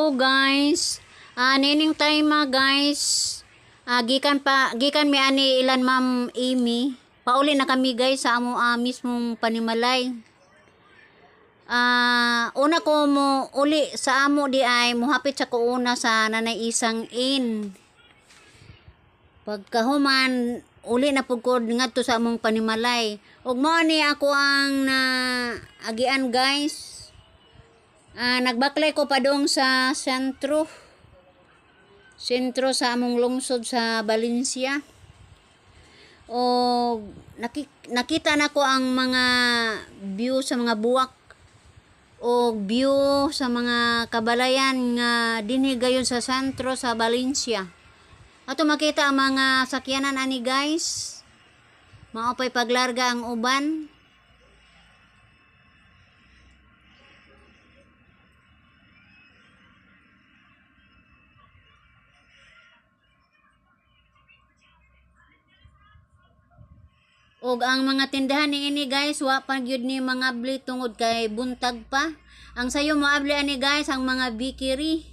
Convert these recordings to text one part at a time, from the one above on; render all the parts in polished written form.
Hello guys. Nining time guys. Gikan mi ani ilan Ma'am Amy. Pauli na kami guys sa amo mismong panimalay. Una ko mo uli sa amo di ay muhapit sa ko una sa Nanay Isang Inn. Pagkahuman uli na pud ko ngadto sa among panimalay. Ug mao ni ako ang na agian guys. Nagbaklay ko padung sa sentro. Sentro sa among lungsod sa Valencia. O nakita nako ang mga view sa mga buwak o view sa mga kabalayan nga dinhi gayon sa sentro sa Valencia. Ato makita ang mga sakyanan ani guys. Mao pa'y paglarga ang uban. Og ang mga tindahan ni ini guys, wa pa gyud ni mga abli tungod kay buntag pa. Ang sayo mo abli ani guys ang mga bakery.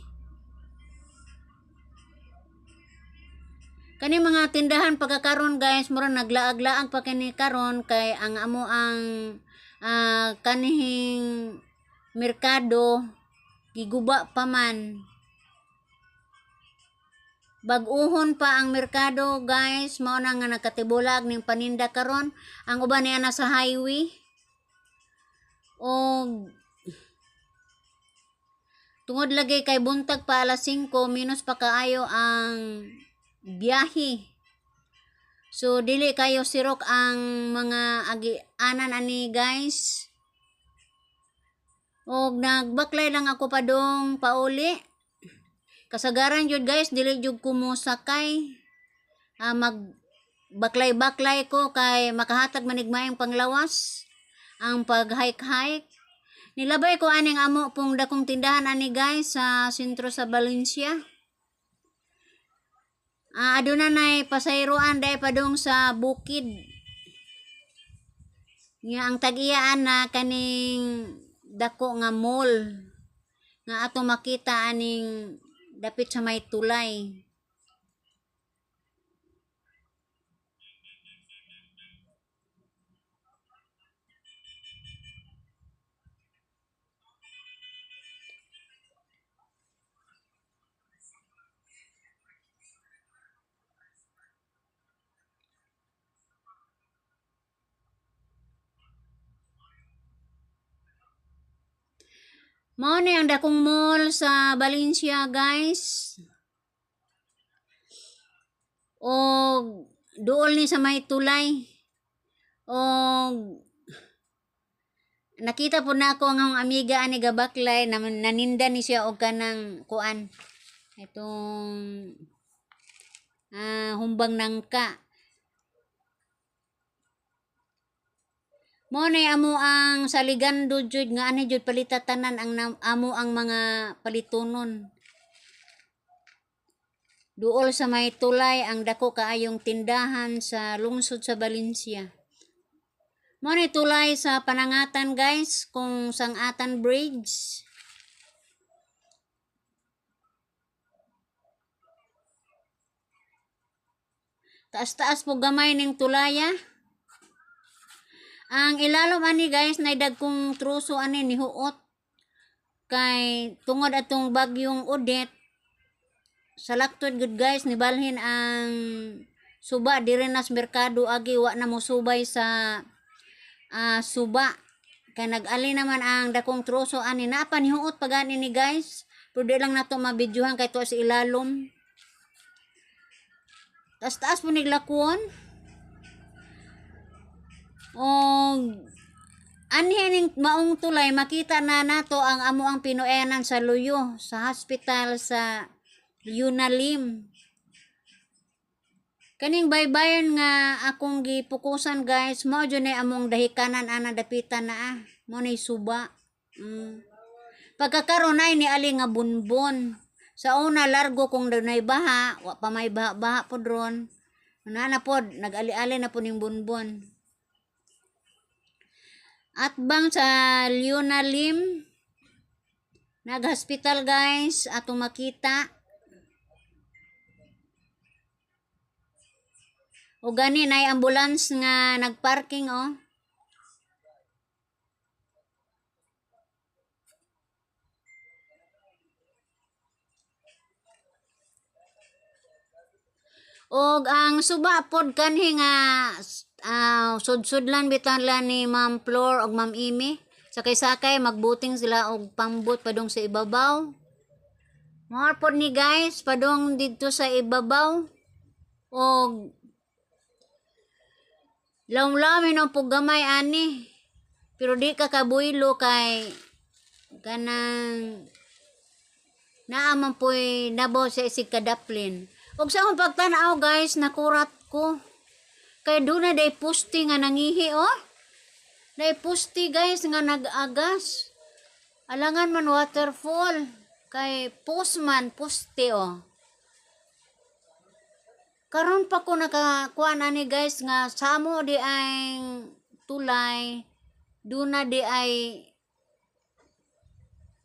Kani mga tindahan pagkakaron guys, mura naglaag-laag pa kini karon kay ang amo ang kanihing merkado giguba pa man. Bag-uhon pa ang merkado guys, mao na nga nakatibulag ning paninda karon. Ang uban niya nasa highway. Og tungod lagi kay buntag pa alas 5, minus pa kaayo ang biyahe. So dili kayo sirok ang mga agianan ani guys. Og nagbaklay lang ako padung pauli. Kasagaran jud guys, dili jud ko mosakay. Mag baklay-baklay ko kay makahatag manig maayong panglawas ang pag-hike-hike. Nilabay ko aning amo pong dakong tindahan ani guys sa sentro sa Valencia. Aduna nay pasayroan dai padung sa bukid. Nga ang tag-iyaan na kaning dako nga mall nga ato makita aning dapit sa may tulay. Mao ni ang dakong mall sa Valencia guys. Og duol ni sa may tulay. Og nakita po na ako ang akong amiga ani gabaklay na naninda ni siya og kanang kuan. Itong humbang nangka. Mao ni amo ang saligando jud nga ani jud palita tanan ang amo ang mga palitunon. Duol sa may tulay ang dako kaayong tindahan sa lungsod sa Valencia. Mao ni tulay sa Panangatan guys, kung Sangatan Bridge. Taas-taas po gamay ning tulaya. Ang ilalom ani guys, nay dagkong truso ani ni huot. Kay tungod atong bagyong Odette, sa laktod gud guys nibalhin ang suba diri na sa merkado agi wa na mosubay sa suba. Kay nag-ali naman ang dakong troso ani naa pa nihuot pa gani ni guys. Pero di lang nato mabidyohan kay tuwa sa ilalom. Taas-taas po niglakuon. Og anhi ning maong tulay makita na nato ang amo ang pinuenan sa Luyo sa hospital sa Yunalim. Kaning baybayon nga akong gipukusan guys, mao jud ni among dahikanan ana dapitan na Mao ni suba. Pagkakaron ay ni ali nga bunbon. Sa una largo kung dunay baha, wa pa may baha-baha pod ron. Una na pod, nag-ali-ali na po ning bunbon. Atbang sa Leonalim. Nag-hospital guys, atong makita. O gani nay ambulance nga nagparking oh. Og ang suba pod kanhi nga sudsudlan bitan la ni Ma'am Flor og Ma'am Amy. Sakay-sakay magbuting sila og pambot padung sa ibabaw. More pod ni guys padung didto sa ibabaw. Og lawom-lawom ang puggamay ani. Pero di ka kabuylo kay kanang naa man po'y nabaw sa isig kadaplin. Og sa akong pagtanaw guys, nakurat ko. Kay doon na day pusti nga nangihi oh. Day pusti guys nga nag-agas. Alangan man waterfall. Kay postman pusti oh. Karon pa ko nakakuha na ni guys nga samo di ang tulay, doon na di ay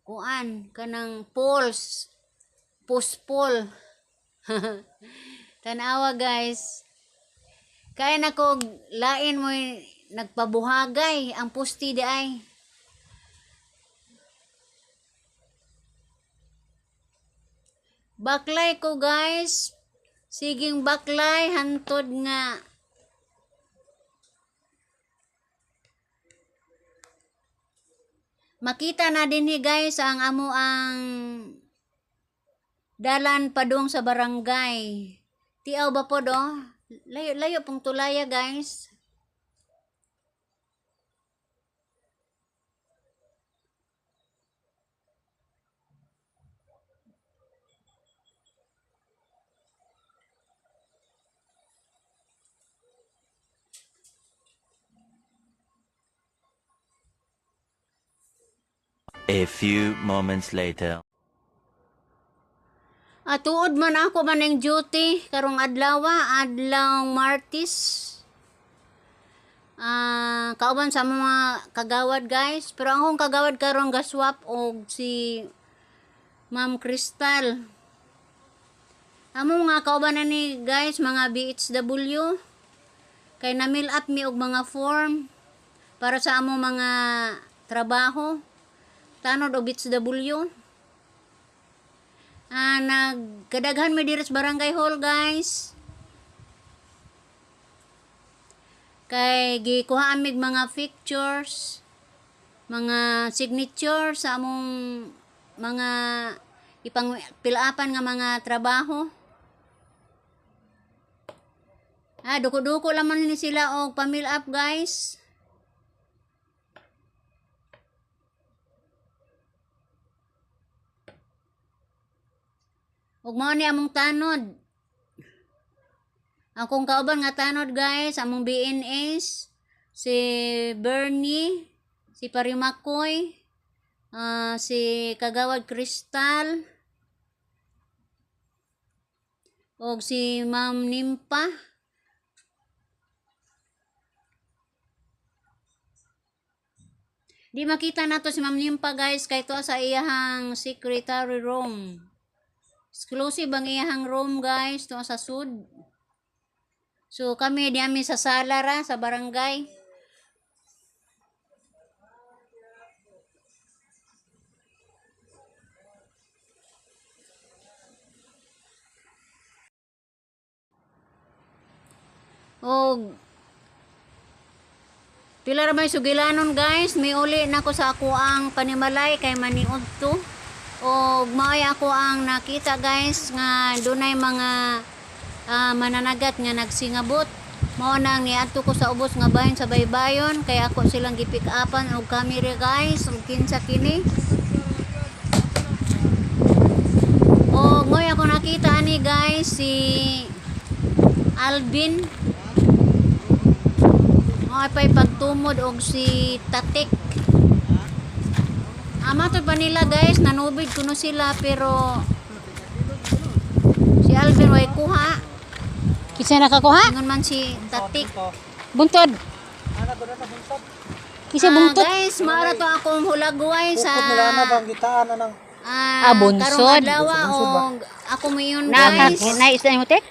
kuan kanang poles, pospol. Tanawa guys. Kaya na ko lain mo nagpabuhagay ang pusti di ay. Baklay ko guys. Siging baklay hantod nga makita na din hi guys ang amo ang dalan padung sa barangay. Tiaw ba po do? Layo layo pong tulaya guys. A few moments later. Ah, tuod man ako man ang duty karong adlaw, adlaw Martes. Ah, kauban sa mga kagawad guys, pero ang akong kagawad karon gaswap og si Ma'am Crystal. Amo nga kauban na ni guys mga BHW kay na-mill up mi og mga form para sa amo mga trabaho. Tanod og BHW. Ah, nagkadaghan mi diri sa barangay hall, guys. Kay gikuha mig mga pictures, mga signature sa among mga ipang pilaapan nga mga trabaho. Ah, duko-duko laman ni sila og pa-mill up, guys. Ug mao ni among tanod. Akong kauban nga tanod guys, among BNS, si Bernie, si Parimakoy, si Kagawad Crystal, og si Ma'am Nimpa. Di makita nato si Ma'am Nimpa guys kay to sa iyahang secretary room. Exclusive ang iyahang room guys to sa sud. So kami di ami sa sala ra sa barangay. Og pila ra may sugilanon guys, may uli na ko sa ako ang panimalay kay maniud to. Og maoy ako ang nakita guys nga dunay mga mananagat nga nagsingabot. Mao nang niadto ko sa ubos nga bahin sa baybayon kay ako silang gipick upan og camera guys og kinsa kini. Og moy ako nakita ani guys si Alvin. Mao pa'y pagtumod og si Tatik. Ama to pa nila guys, nanubid kuno sila pero si Alvin way kuha. Kinsa nakakuha? Ingon man si Tatik. Buntod. Kinsa Ah, buntod? guys, maara to akong hulagway sa Bukod nila na bang gitaan na ng Ah, Ah, bunsod. Karong adlaw og ako moingon, Naka guys. na isda mo tek?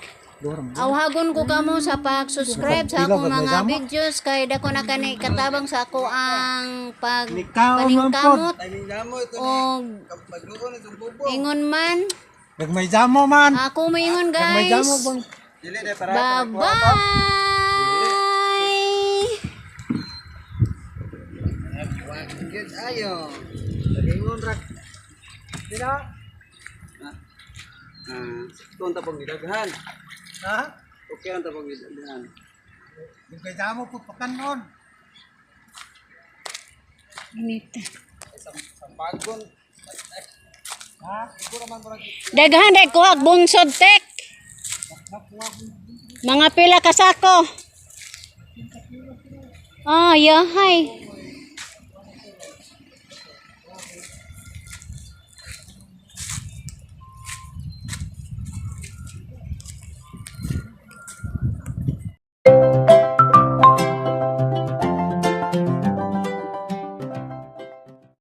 Awhagon ko kamo sa pag-subscribe sa akong mga videos kay dako na kani katabang sa ako ang pag paningkamot og ingon man Nagmay jamo man. ako moingon, Nagmay guys. jamo bang. Bye bye. Kung tapong gidaghan. Ha? Okay ang tapong gidaghan. Nagmay jamo po pakanon. Daghan dai kuha bunsod tek. Mga pila ka sako. Ah, yahay.